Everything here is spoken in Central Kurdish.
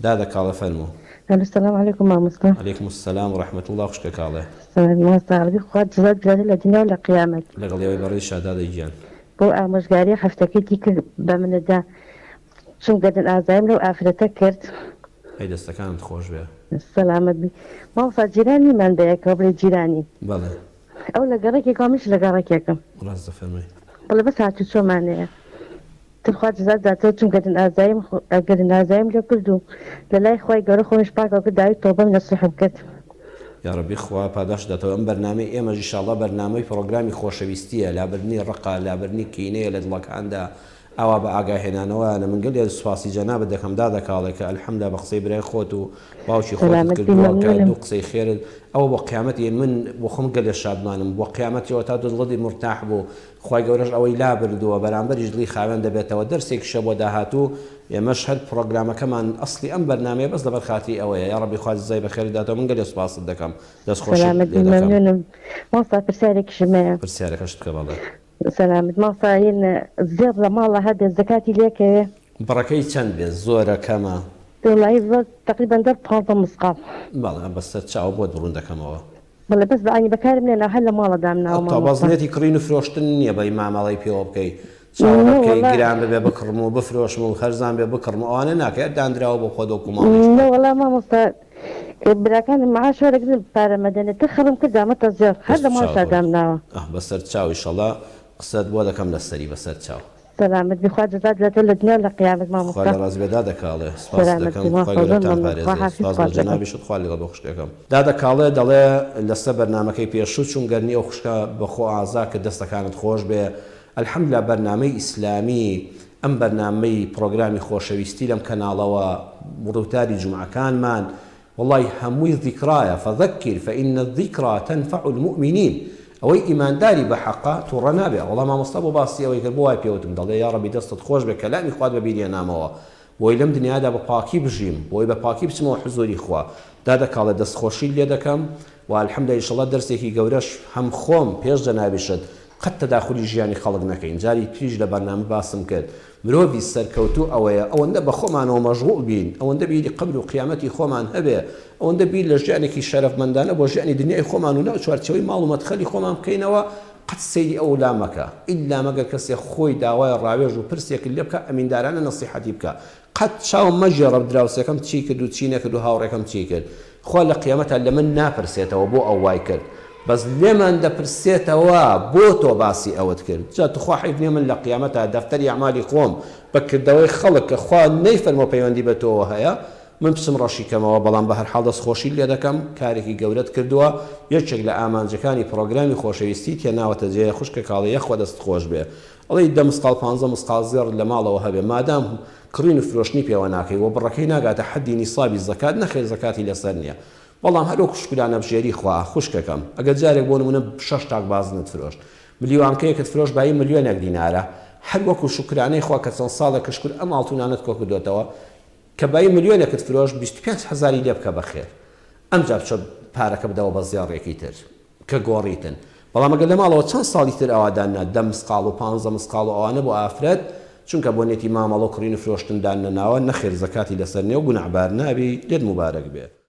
دادە کاڵێ فەرموو. الو سلام علیکم مامۆستا. علیکم السلام و رحمە اللە خوشکە کاڵێ. سلام مامۆستا ڕەبی خوا جزات بداتێ لە دنیا و لە قیامەت. لەگەڵ ئێوەی بەڕێزیشا دادە گیان. بەو ئامۆژگاریە هەفتەکەی دی کرد بە منت دا چون گەردن ئازایم لەو ئافرەتە کرد. ئەی دەستەکانت خۆش بێ. سەلامەت بی مامۆستا جیرانیمان بەیەکەوە بڵێ جیرانین. بەڵێ. ئەو لە گەڕەکێکە و منیش لە گەڕەکێکم. ڕاست دەفەرمووی. بەڵێ بەس هاتوچۆمان هەیە. تر خوا جزات بداتەوە چونکە دن ئازاییم گەردن ئازاییم لێ کرد و لە لای خوای گەورە خۆمیش پاکەوە کرد داوی تۆبەم نەسوحم کرد. یاڕەبی خوا پاداشت داتەوە ئەم بەرنامەی ئێمەش ئیشاڵڵا بەرنامەی پڕۆگرامی خۆشەویستیە لابردنی ڕقە لابردنی کینەیە لە دڵەکاندا ئاوا بە ئاگا هێنانەوەیانە من گەلێ سوپاسی جەنابت دەکەم دادە کاڵێ کە الحمدللە بە قسەی برای خۆت و باوکی خۆتت سەلامەت بی کردووە کە مەمنونم. دوو قسەی خێرت ئەوە بۆ قیامەتی من بۆ خۆم گەلێ شادمانم بۆ قیامەتیەوە تا دڵت مورتاح بوو خوای گەورەش ئەوەی لابردووە بەرامبەریش دڵی خاوێن دەبێتەوە دەرسێکیشە بۆ داهاتوو ئێمەش هەر پڕۆگرامەکەمان ئەسڵی ئەم بەرنامەیە بەس لەبەر خاتری ئەوەیە یاڕەبی خوا جزای بەخێرت داتەوە من گەلێ سوپاست دەکەم دەست خۆشت سەلامەت لێ بی دەکەم. مەمنونم مامۆستا پرسیارێکیشم هەیە. پرسیارەکەشت بکە بەڵێ. سەلامت مامۆستا ین زێڕ لە ماڵا هەبێ زەکاتی لێکەوێ؟ بڕەکەی چەند بێ زۆرە کەمە؟ وەڵایی زۆر تەقریبەن دە پانزە مسقاڵ. بەڵێ بەسەر چاو بۆت ڕوون دەکەمەوە. بەڵێ بەس بە عەینی بەکارم نێناوە هەر لە ماڵە دامناوە تۆ بەس مامۆستا. نێتی کڕین و فرۆشتن نیە بەی مامەڵەی پێوە بکەی چاوەڕێ نە بکەی وەڵا. گران ببێ بکڕم و بفرۆشم و هەرزان بێ بکڕم و ئەوانە ناکەی هەر داندراوە بۆ خۆت وەکو ماڵیش نە خۆت. وەڵا مامۆستا براکانم معاش وەرەگرن پارە مەدەنێ تخڕم کرد دامەتە زێڕ هەر دەست لە و چاوت ماڵشا خۆش دامناوە. ئاه بەسەر چاو ئیشەڵا قسەت بۆ دەکەم لەسەری بەسەر چاو. سەلامەت بی خوا جەزات بداتەوە لە دنیا و لە قیامەت خوا مامۆستا. لە ڕازی بێ دادە کاڵێ سپاست سەلامەت دەکەم بی خوای مامۆستا گەورە زۆر بتان مەمنون خوا پارێزێ حافیز سپاس بۆ خوات لەگەڵ. جەنابیشت خوا لەگەڵ بۆ خوشکەکەم. دادە کاڵێ دەڵێ لەسەر بەرنامەکەی پێشوو چون گەرنی ئەو خوشکە بەخۆ ئازا کرد دەستەکانت خۆش بێ الحمدللە بەرنامەی ئیسلامی ئەم بەرنامەی پڕۆگرامی خۆشەویستی لەم کەناڵەوە وڕوتاری جومعەکانمان وەڵای هەمووی زیکرایە فذکر فان الذکری تنفع المومنین ئەوەی ئیمانداری بە حەقە توڕە نابێ وەڵا مامۆستا بۆ باسی ئەوەی کرد بۆ وای پێ وتم دەڵێ یاڕەبی دەستت خۆش بێ کەلامی خوات بە بیر هێنامەوە بۆی لەم دنیادا بە پاکی بژیم بۆی بە پاکی بچمەوە حزوری خوا دادە کاڵێ دەست خۆشیت لێ دەکەم و الحمدللە ئیشەڵا دەرسێکی گەورەش هەم خۆم پێش جەنابیشت قەت تەداخولی ژیانی خەڵک نەکەین جاری تریش لە بەرنامە باسم کرد مرۆڤی سەرکەوتوو ئەوەیە ئەوەندە بە خۆمانەوە مەشغوڵ بین ئەوەندە بیری قەبر و قیامەتی خۆمان هەبێ ئەوەندە بیر لە ژیانێکی شەرەفمەندانە بۆ ژیانی دنیای خۆمان و ناو چوارچێوەی ماڵ و مەدخەلی خۆمان بکەینەوە قەت سەیری ئەو لا مەکە ئیلا مەگەر کەسێ خۆی داوای ڕاوێژ و پرسێکت لێ بکا ئەمیندارانە نەسیحەتی بکە قەت چاوم مەگێڕە دراوسێکەم چی کرد و چی نەکرد و هاوڕێکەم چی کرد خوا لە قیامەتا لە من ناپرسێتەوە بۆ ئەو وای کرد بەس لێمان دەپرسێتەوە بۆ تۆ باسی ئەوت کرد جا توخوا حەیف نیە من لە قیامەتا دەفتەری ئەعمالی خۆم بە کردەوەی خەڵک کە خوا نەیفەرمووە پەیوەندی بە تۆوە هەیە من بچم ڕەشی کەمەوە بەڵام بەهەرحاڵ دەست خۆشیت لێ دەکەم کارێکی گەورەت کردووە یەکێک لە ئامانجەکانی پڕۆگرامی خۆشەویستیت هێناوەتە جێ خوشکە کاڵێ یەخوا دەستت خۆش بێ ئەڵێی دە مسقاڵ پانزە مسقاڵ زێڕت لە ماڵەوە هەبێ مادام کڕین و فرۆشتنی پێوە ناکەی وە بڕەکەی ناگاتە حەدی نیسابی زەکات نەخێر زەکاتی لەسەر نیە بەڵام هەر وەکو شکرانەبژێری خوا خوشکەکەم ئەگەر جارێک بۆ نمونە شەش تاک بازنت فرۆشت ملیوانکەیەکت فرۆشت بایی ملیۆنێک دینارە هەر وەکو شوکرانەی خوا کە چەند ساڵێکە شکر ئەم ئاڵتونانەت کۆکردۆتەوە کە بایی ملیۆنێکت فرۆشت 25 هەزاری لێ بکە بەخێر ئەمجا بچۆ پارەکە بدەوە بە زێڕێکی تر کە گۆڕیتن بەڵام ئەگەر لە ماڵەوە چەند ساڵی تر ئەوا داننا دە مسقاڵ و پانزە مسقاڵ و ئەوانە بۆ ئافرەت چونکە بۆ نێتی مامەڵە و کڕین و فرۆشتن داننەناوە نەخێر زەکاتی لەسەر نیە و گوناعبار نابی لێت موبارەک بێ.